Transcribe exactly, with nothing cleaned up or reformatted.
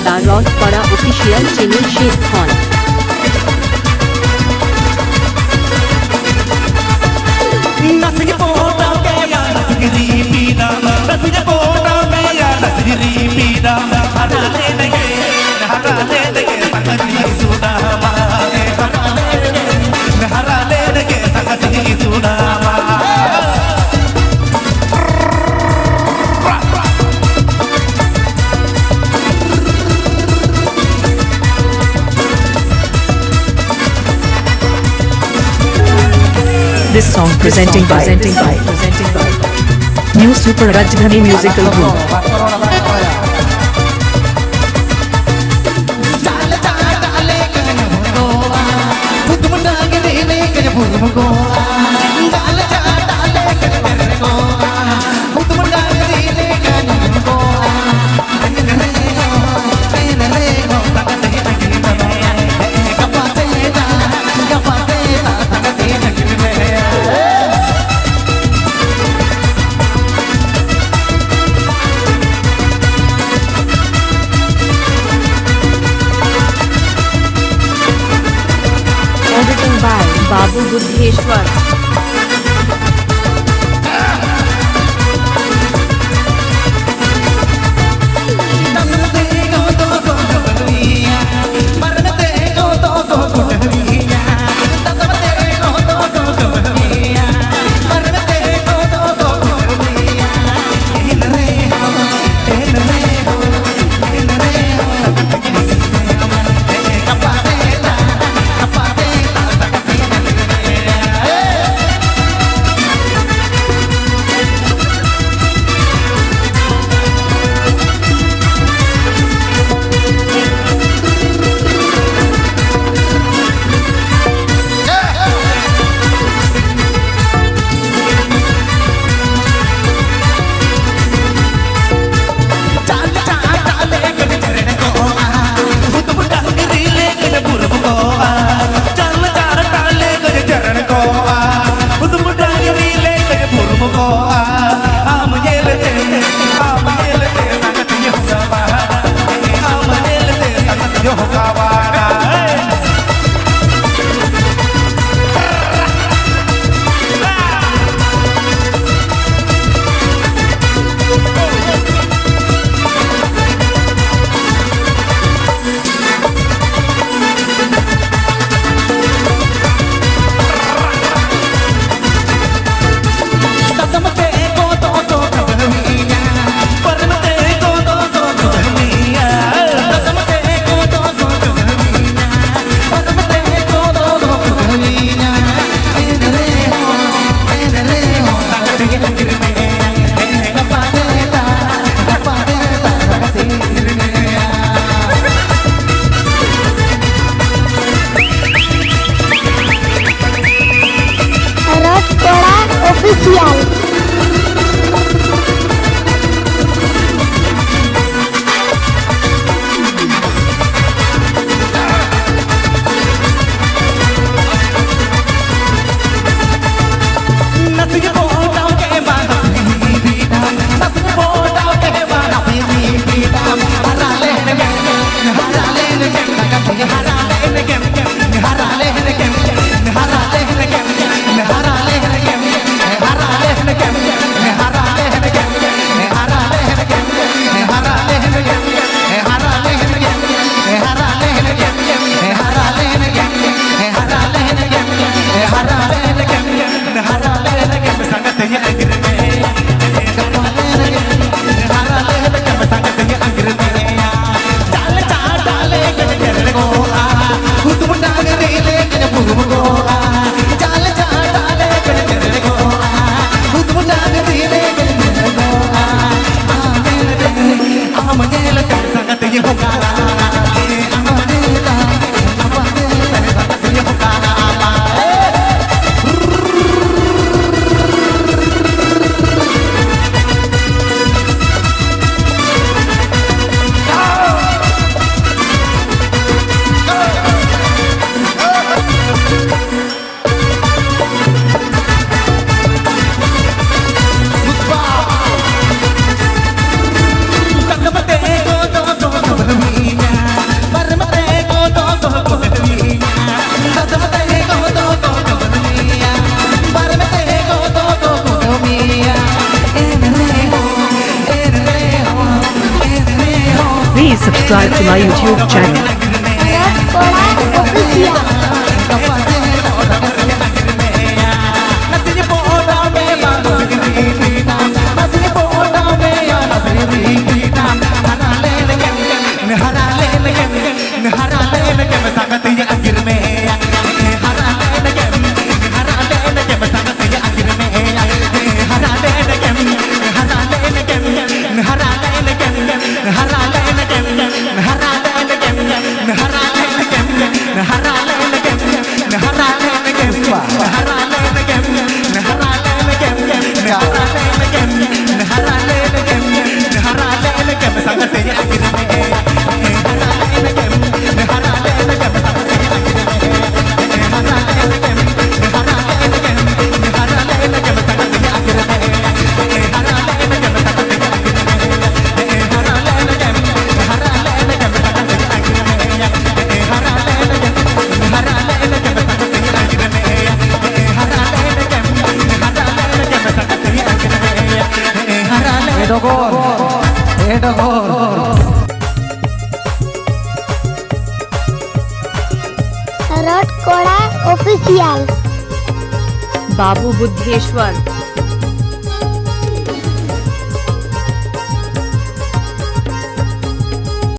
ᱫᱟ ᱨᱚᱛᱷᱯᱟᱲᱟ official channel ᱥᱮᱫ ᱠᱷᱚᱱ᱾ ᱱᱟᱥᱮ ᱜᱮ ᱯᱚᱴᱟᱣ ᱢᱮᱭᱟ, ᱱᱟᱥᱮ ᱜᱮ ᱨᱤᱯᱤᱰᱟ, ᱱᱟᱥᱮ ᱜᱮ ᱯᱚᱴᱟᱣ ᱢᱮᱭᱟ, ᱱᱟᱥᱮ ᱜᱮ ᱨᱤᱯᱤᱰᱟ, ᱦᱟᱨᱟ ᱞᱮᱱ ᱜᱮ, ᱦᱟᱨᱟ ᱞᱮᱱ ᱜᱮ, ᱥᱟᱸᱜᱟᱛᱤᱧ ᱥᱩᱫᱟᱢᱟ, ᱦᱟᱨᱟ ᱞᱮᱱ ᱜᱮ, ᱦᱟᱨᱟ ᱞᱮᱱ ᱜᱮ, ᱥᱟᱸᱜᱟᱛᱤᱧ ᱥᱩᱫᱟᱢᱟ᱾ This song presenting by, presenting by, presenting by New Super Rajdhani Musical Group. Editing by Babu Buddheshwar. Subscribe to my YouTube channel. Road Koda Official. ᱮ ᱰᱚᱜᱚᱨ, ᱮ ᱰᱚᱜᱚᱨ᱾ Road Koda Official. बाबू बुद्धेश्वर।